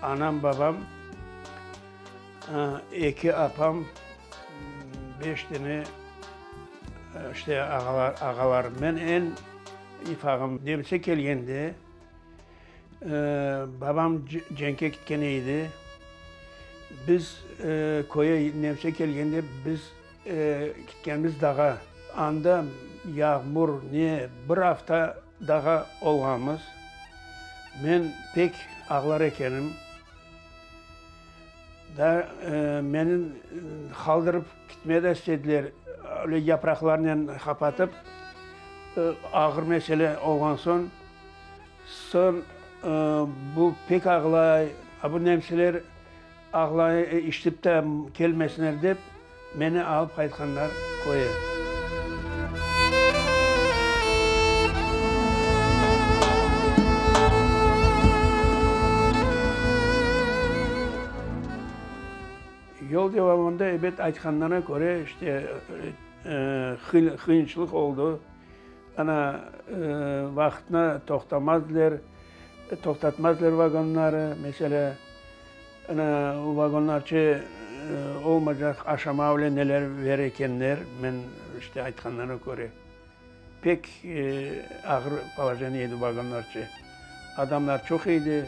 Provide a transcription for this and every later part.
Anam, babam, eki apam, beş dene işte ağalarım. Men eñ ufağım. Nemse kelgende, babam cenkke ketken edi. Biz köye nemse kelgende, biz ketkenmiz dağa. Anda yağmur, ne, bir afta dağa olğanmız. Men pek ağlar ekenim. Daa meni qaldırıp ketmege de istediler, öyle yapraqlarnen qapatıp, ağır mesele olğan soñ. Soñ bu pek ağlay, a bu nemseler ağlay, işitip de kelmesinler dep, meni alıp qaytqanlar köye. Yol devamında, ebet, aytqanlarına köre, işte, qıyınçılıq oldı. Ana, vaqtına toqtamazdılar, toqtatmazdılar vagonları, meselâ. Ana, o vagonlarçe olmaycaq aşama öyle neler bere ekenler, men işte aytqanlarına köre. Pek ağır polojeniye edi vagonlarçe. Adamlar çoq edi,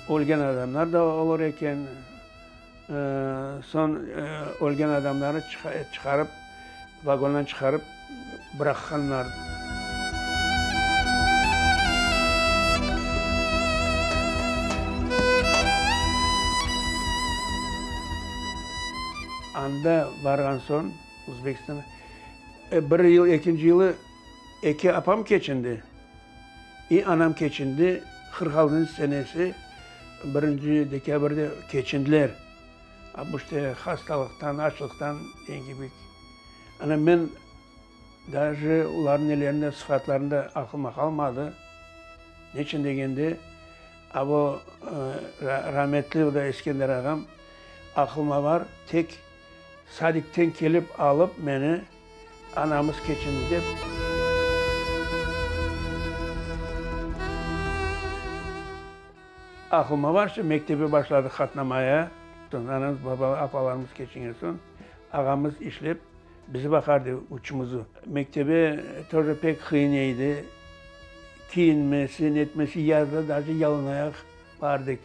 ölgen adamlar da olur eken. Soñ ölgen adamlarnı çıqarıp, vagondan çıqarıp bıraqqanlar. Anda barğan soñ, Özbekistanğa, bir yıl, ekinci yılı eki apam keçindi. İ anam keçindi, 46-ncı senesi birinci dekabrde keçindiler. A bu işte hastalıqtan, açlıqtan degen kibi. Ana men daje olarnıñ nelerinde, sıfatlarında aqlıma qalmadı. Neçün degende, a bu rametli o da Eskender ağam aqlıma bar, tek sadikten kelip alıp meni Anamız keçindi dep. Aqlıma bar, şu mektebe başladıq qatnamaya. Soñ anamız, baba, apalarımız keçingen soñ, ağamız işlep bizi baqardı, üçümizi. Mektebe тоже pek qıyın edi. Kiyinmesi, netmesi, yazda daje yalınayaq Bardık.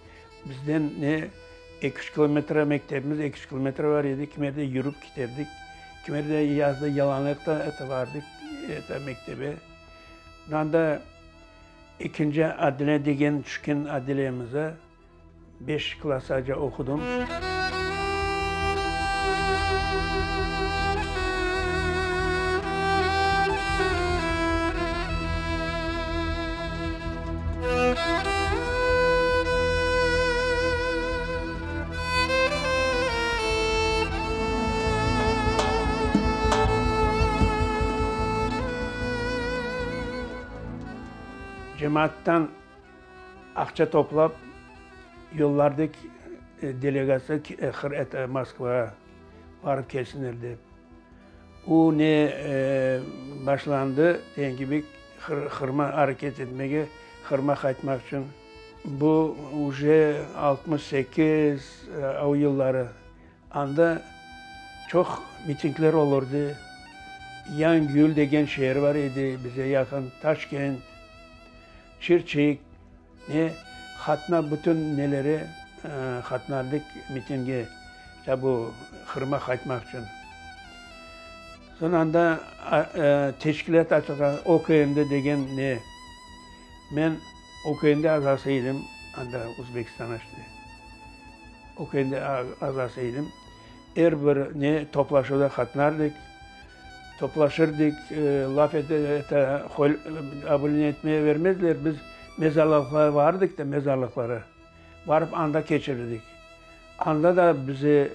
Bizden ne eki-üç kilometre mektebimiz, eki-üç kilometre bar edi, kimerde yürip kiterdik, kimerde yazda yalanayaqta ete bardık, ete mektebe. Anda ekinci otdeleniye degen tüşken otdeleniyemize beş klassaca oqudım. Cemaattan aqça toplap yollardıq delegatsiya Moskvağa barıp kelsinler dep. O ne başlandı, degen kibi, Qırıma areket etmege, Qırıma qaytmaq içün. Bu uje 68 o yılları. Anda çoq mitingler olurdı. Yangiyül degen şeer bar edi, bize yaqın, Taşkent, Çirçik. Ne, hatna bütün nelere hatnardık mitinge, ya bu Qırıma qaytmaq içün. Soñ anda teşkilât açılğan, OKND degen ne, men OKND azası edim, anda Özbekistan işte, OKND azası edim. Er bir ne toplaşuvda qatnardık, toplaşırdık, laf ete, oblâvleniye etmege vermezdiler, biz mezarlıqlara bardık da, mezarlıqlara barıp anda keçirdik. Anda da bizi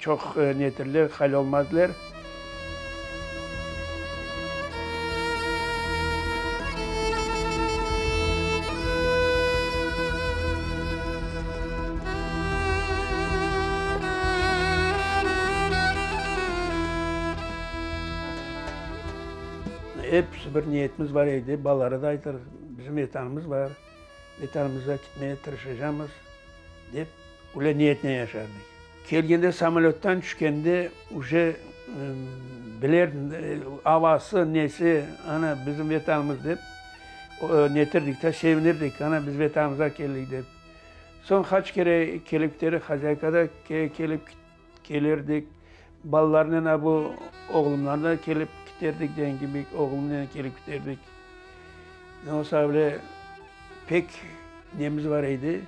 çoq netirler, hal olmazdılar. Episi bir niyetimiz bar edi, balalara da aytır, bizim Vetanımız bar, Vetanımızğa ketmege tırışacamız. Dep, öyle niyetnen yaşardık. Kelgende samolöttan tüşkende uje bilerdim, avası, nesi, ana, bizim Vetanımız dep, netirdik de, sevinirdik, ana, biz Vetanımızğa keldik dep. Soñ qaç kere kelip kiterik, hozâyka da kelip kelirdik, balalarnen a bu oğlumlar da kelip kiterdik degen kibi, oğlumnen kelip kiterdik. Ne olsa bile pek nemiz bar edi.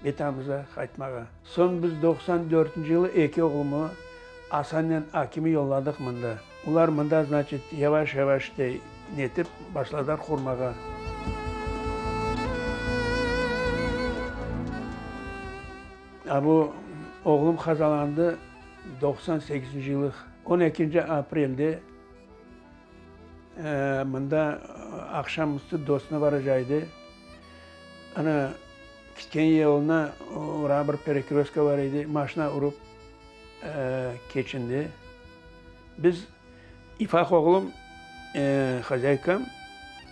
Vetanımıza qaytmağa. Soñ biz 94-nci yılı eki oğlumı, Asannen Akim'i yolladıq mında. Olar mında, znaçit, yavaş-yavaş de netip başladılar qurmağa. A bu oğlum qazalandı 98-nci yılı on ekinci aprelde mında aqşam üstü dostuna baracaydı. Ana, Ketken yoluna ora bir perekröstka bar edi, maşina urıp keçindi. Biz, İfaq oğlum, hozaykam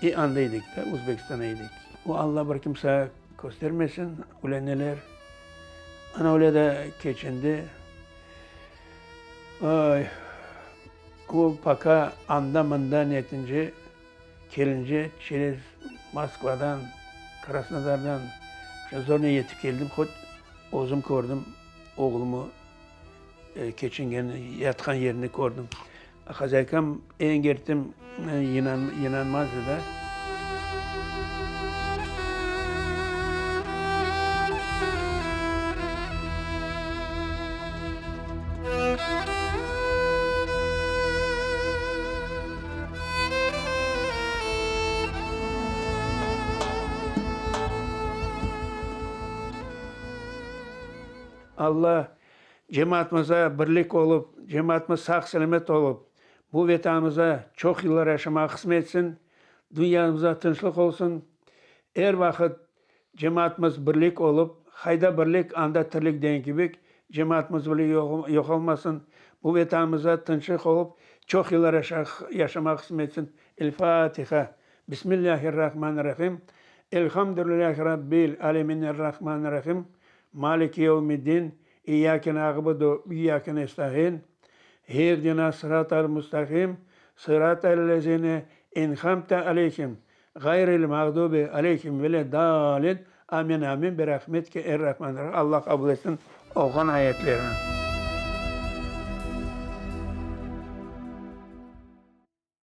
i anda edik da, Özbekistanda edik. O Alla bir kimse köstermesin, öyle neler. Ana öyle de keçindi. Oy, o poka anda-mında netince. Kelince çerez Moskvadan, Krasnodardan zornen yetip keldim, hot özüm kördim oğlumı keçingenini, yatqan yerini kördim. Hazaykam eñ ertem inanmazdı da. Alla cemaatımıza birlik olıp, cemaatımız sağ-selâmet olıp, bu Vetanımızda çoq yıllar yaşamağa qısmet etsin, dünyamızda tınçlıq olsun, er vaqıt Cemaatımız birlik olıp, qayda birlik, anda tirlik degen kibik, cemaatımız bile yoq olmasın, bu Vetanımızda tınçlıq olıp, çoq yıllar yaşamağa qısmet etsin. El Fatiha. Bismillahirrahmanirrahim. Elhamdülillâhi Rabbil alemin errahmanirrahim. Maliki yevmiddin. İyyâke na'budu ve iyyâke nesta'in. İhdina sıratal mustaqim. Sıratal lezine en'amte aleyhim. Ğayril mağdubi aleyhim veled-dâlin. Amin, amin, bi rahmetike er-rahmanir-rahim. Allah qabul etsin oquğan ayetlerni.